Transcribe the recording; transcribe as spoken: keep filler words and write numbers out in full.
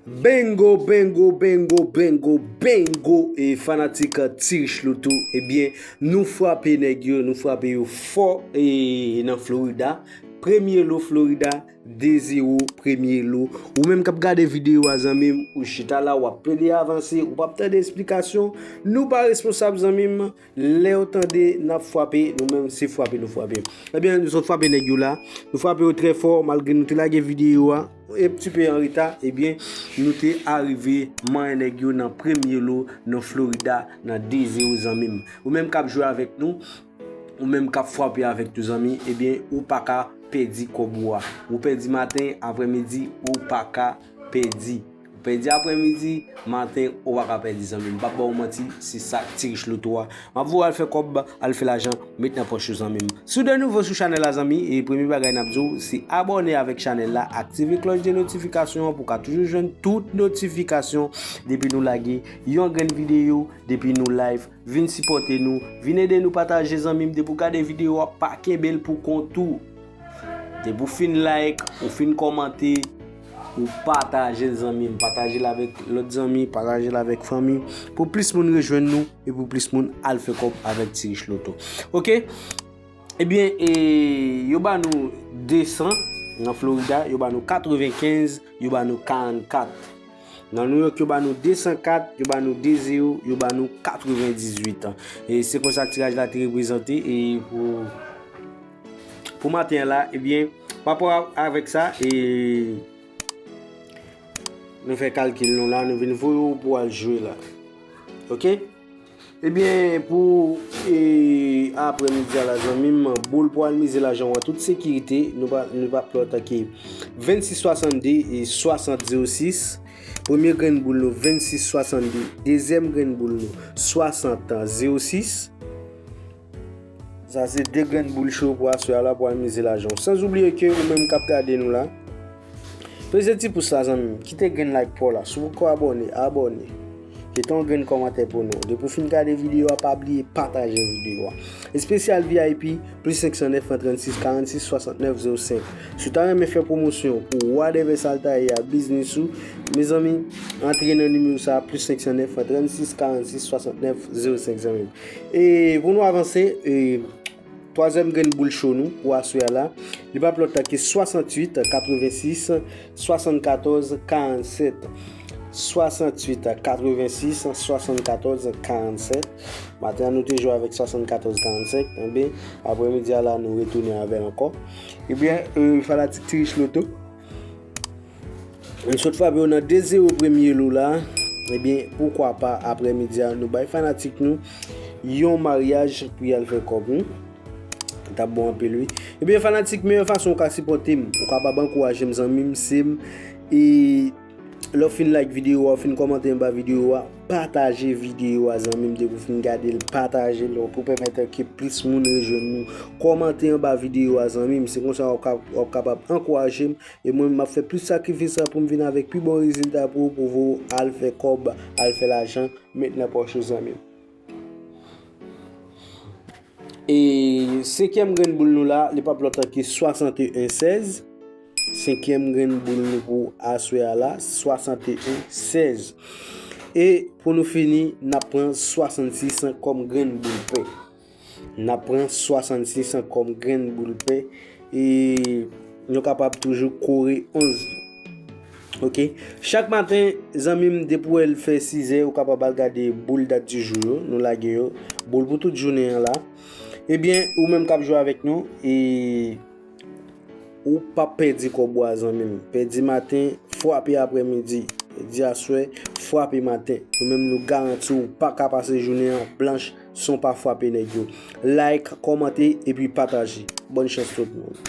Bengo, bengo, bengo, bengo, bengo, e fanatik Tirich Loto, ebyen, nou frape nèg yo, nou frape yo fò, e nan Florida. Premye lo Florida, de zewo, premye lo. Ou menm k ap gade videyo a, zanmi m, ou chita la, w ap plede avanse, ou p ap tande esplikasyon. Nou pa responsab, zanmi m. Lè yo tande n ap frape, nou menm se frape nou frape. Ebyen, nou sot frape nèg yo la. Nou frape yo trè fò, malgre nou te lage videyo a un petit peu en retard, ebyen, nou te arive manyen nèg yo nan premye lo nan Florida nan de zewo, zanmi m. Ou menm k ap jwe avèk nou, ou menm k ap frape avèk nou, zanmi, ebyen, ou pa ka pèdi kòb ou a. Ou pèdi maten, aprèmidi, ou pa ka pèdi. Ou pèdi aprèmidi, maten, ou pa ka pèdi, zanmi m. M p ap ba w manti, se sa Tirich Loto a. M ap voye al fè kòb, al fè lajan, met nan pòch ou, zanmi m. Si w de nouvo sou chanèl la, zanmi, e premye bagay n ap di w, se abòne avèk chanèl la, aktive klòch de notifikasyon an pou w ka toujou jwenn tout notifikasyon depi nou lage yon grenn videyo, depi nou live. Vin sipòte nou, vin ede nou pataje, zanmi m. Depi w gade videyo a, pa kenbe l pou kont ou. Depi w fin like, ou fin kòmante, ou pataje l, zanmi m. Pataje l avèk lòt zanmi, pataje l avèk fanmi, pou plis moun rejwenn nou e pou plis moun al fè kòb avèk Tirich Loto. Oke? Ebyen, e, yo ba nou de san nan Florida, yo ba nou katrevenkenz, yo ba nou karannkat. Nan New York, yo ba nou de san kat, yo ba nou de zewo, yo ba nou katrevendizuit. E se konsa tiraj la te reprezante, e pou, pou maten an la, ebyen, pa rapò avèk sa, e nou fè kalkil nou la, nou vin voye w pou w al jwe la. Oke? Ebyen, pou, e, aprèmidi a la, zanmi m, boul pou al mize lajan w an tout sekirite, nou pa, nou pa plòt ke vennsis swasannde e swasant zewo sis. Premye grenn boul nou, vennsis swasannde. Dezyèm grenn boul nou, swasant zewo sis. Sa se de grenn boul cho pou aswè a la pou al mize lajan w. San oubliye ke ou menm k ap gade nou la, peze ti pous la, zanmi m. Kite grenn like pa w la. Si w poko abòne, abòne. Kite yon grenn kòmantè pou nou. Depi w fin gade videyo a, pa bliye pataje videyo a. Espesyal V I P, plis senk san nèf, trannsis, karannsis, swasantnèf, zewo senk. Si w ta renmen fè pwomosyon pou whatever sa l ta ye a, biznis ou, mezanmi, antre nan nimewo sa a, plis senk san nèf, trannsis, karannsis, swasantnèf, zewo senk, zanmi m. E pou nou avanse, e, twazyèm grenn boul cho nou pou aswè a la, li pa p lòt ke swasanntuit, katrevensis, swasannkatòz, karannsèt. Swasanntuit, katrevensis, swasannkatòz, karannsèt. Maten an, nou te jwe avèk swasannkatòz, karannsèt. Enben, aprèmidi a la, nou retounen avè l ankò. Ebyen, e, fanatik Tirich Loto, nou sot frape yo nan de zewo premye lo la. Ebyen, poukwa pa, aprèmidi a, nou bay fanatik nou yon maryaj pou y al fè kòb, wi. T ap bon anpil, wi. Ebyen, fanatik, meyè fason w ka sipòte m, ou kapab ankouraje m, zanmi m, se m. E lè w fin like videyo a, w fin kòmante anba videyo a, pataje videyo a, zanmi m, depi w fin gade l, pataje l pou pèmèt ke plis moun rejwenn nou. Kòmante anba videyo a, zanmi m, se konsa w ap ka, w ap kapab ankouraje m. E mwen, m ap fè plis sakrifis la pou m vin avèk pi bon rezilta pou ou, pou w al fè kòb, al fè lajan, met nan pòch ou, zanmi m. E senkyèm grenn boul nou la, li p ap lòt ke swasanteyen sèz. Senkyèm grenn boul nou pou aswè a la, swasanteyen sèz. E pou nou fini, n ap pran swasannsis kòm grenn boul pè. N ap pran swasannsis kòm grenn boul pè. E nou kapab toujou kore onz. Oke. Chak maten, zanmi m, depi w wè l fè sizè, ou kapab al gade boul dat di jou yo, nou lage yo. Boul pou tout jounen an la. Ebyen, ou menm k ap jwe avèk nou, e ou p ap pèdi kòb ou a, zanmi m. Pèdi maten, frape aprèmidi. Pèdi aswè, frape maten. Nou menm, nou garanti w pa ka pase jounen an blanch san w pa frape nèg yo. Like, kòmante, epi pataje. Bòn chans tout moun.